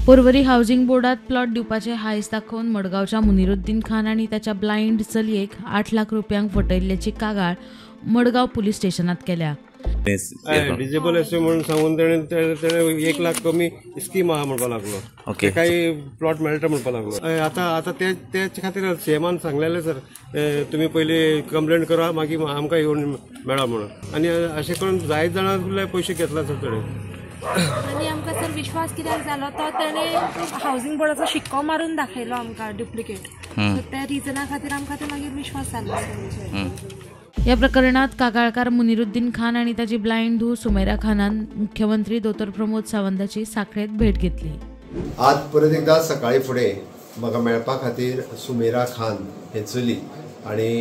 Porvorim housing बोर्डात plot दिवपाचे हायस दाखोवन मडगांवच्या मुनिरुद्दीन खान आनी ताच्या ब्लायंड चलयेक 8 लाख रुपयांक फटयल्ल्याची कागाळ मडगांव पुलीस स्टेशनात केल्या. डिजेबल अशें म्हणून सांगून तेणें 1 लाख कमी स्कीम आहा म्हणपाक लागलो, काही प्लॉट मेळटा म्हणपाक लागलो. आतां आतां तेच खातीर सीएमान सांगलेलें सर, तुमी पयलीं कंप्लेंट करा मागीर आमकां येवन मेळा म्हणून. आनी अशें करून जायत जाणां पयशे घेतला सर तेणें. आनी आमकां सर विश्वास कित्याक जालो तो तेणें हावसिंग बोर्डाचो शिक्को मारून दाखयलो आमकां डुप्लिकेट, त्या रिजना खातीर आमकां ते मागीर विश्वास जालो. या प्रकरणात कागाळकार मुनिरुद्दीन खान आणि ताची ब्लायंड धूव सुमेरा खानान मुख्यमंत्री दोतोर प्रमोद सावंताची साखळेत भेट घेतली. आज परत एकदा सकाळी फुडें म्हाका मेळपा खातीर सुमेरा खान हे चली आनी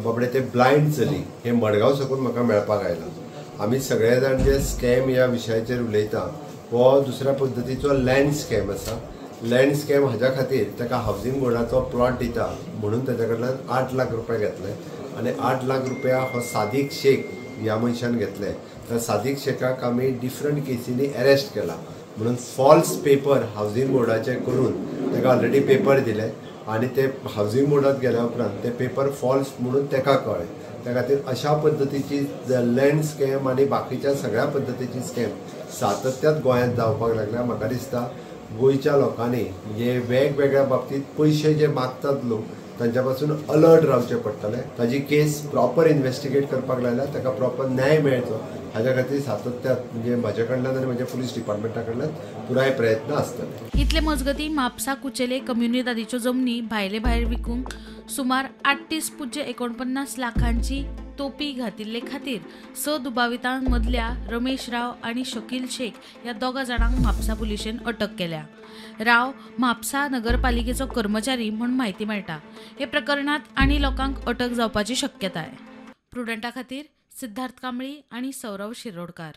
बाबडे ते ब्लायंड चली हे मडगांव साकून म्हाका मेळपाक आयला. आमी सगळे जाण जे स्कॅम ह्या विशयाचेर उलयता हो दुसऱ्या पद्दतीचो लँड स्कॅम आसा. लँड स्कॅम हाज्या खातीर ताका हावसिंग बोर्डाचो प्लॉट दिता म्हणून ताच्या कडल्यान 8 लाख रुपया घेतले आनी 8 लाख रुपया हो सादीक शेख ह्या मनशान घेतले. तर सादीक शेखाक आमी डिफरंट केसींनी अरेस्ट केला म्हणून फॉल्स पेपर हावसिंग बोर्डाचे करून ताका ऑलरेडी पेपर दिले आनी ते हावसिंग बोर्डात गेल्या उपरांत ते पेपर फॉल्स म्हणून ताका कळ्ळें. त्या खातीर अशा पद्दतीची लँड स्कॅम आनी बाकीच्या सगळ्या पद्दतीची स्कॅम सातत्यात गोंयांत जावपाक लागल्या. म्हाका दिसता गोंयच्या लोकांनी म्हणजे वेगवेगळ्या बाबतींत पयशे जे मागतात लोक तांच्या पासून अलर्ट रावचें पडटलें. ताजी केस प्रॉपर इन्वेस्टिगेट करपाक लायल्या, ताका प्रॉपर न्याय मेळचो हाज्या खातीर सातत्यात म्हणजे म्हज्या कडल्यान आनी म्हज्या पुलीस डिपार्टमेंटा कडल्यान पुराय प्रयत्न आसतले. इतले मजगती म्हापसा कुचेले कम्युनिदादीच्यो जमनी भायले भायर विकूंक सुमार 38.49 लाखांची तोपी घातिल्ले खातीर 6 दुबावितां मदल्या रमेश राव आनी शकील शेख ह्या 2 जाणांक म्हापसा पुलिशेन अटक केल्या. राव म्हापसा नगरपालिकेचो कर्मचारी म्हूण म्हायती मेळटा. हे प्रकरणात आनी लोकांक अटक जावपाची शक्यताय. प्रुडंटा खातीर सिद्धार्थ कांबळी आनी सौरव शिरोडकार.